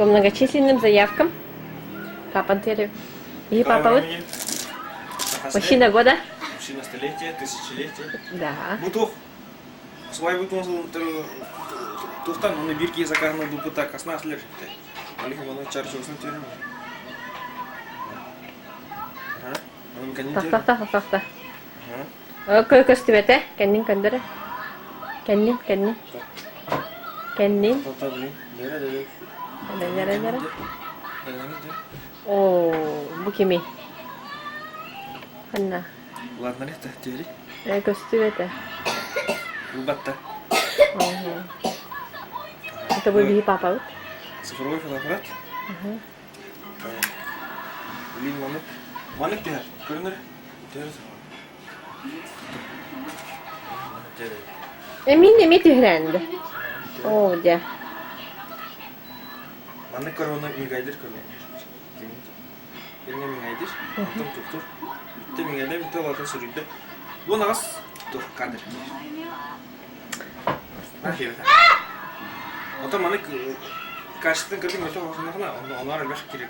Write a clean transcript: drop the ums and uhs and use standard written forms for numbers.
По многочисленным заявкам. Папа Антерев. И папа вот. Мужчина года. Мужчина столетия, тысячелетия. Да. Бу туох свайбы туохтан оны бир киһи закаһына буппута касна аслер Алих оны чарчосын түөрүм. Тахта тахта тахта. Көстүбэтэ, кэннин көндөрө. Кэннин, кэннин. Кэннин. Нэрэ, нэрэ. Оо, бу кими? Ханна? Ладно, это теперь. Көстүбэтэ. Ылбатта. Это был биһи папабыт. Цифровой фотоаппарат. Блин, маннык. Маннык түһэр. Көрүнэр. Түһэр. Эмин эми түһэрэнди. Оо, дьэ. Маннык корона мигайдыр көрүнэр. Кимҥэ миҥэйдир, онтон туохтуур. Бүттэ миҥэйдэ, бүттэ улаатан сүрүйдэ. Бу наҕас туох кадр Оттон маннык качествотын кырдык мөлтөх оҥоһуннаҕына, оннооҕор элбэх киирэр.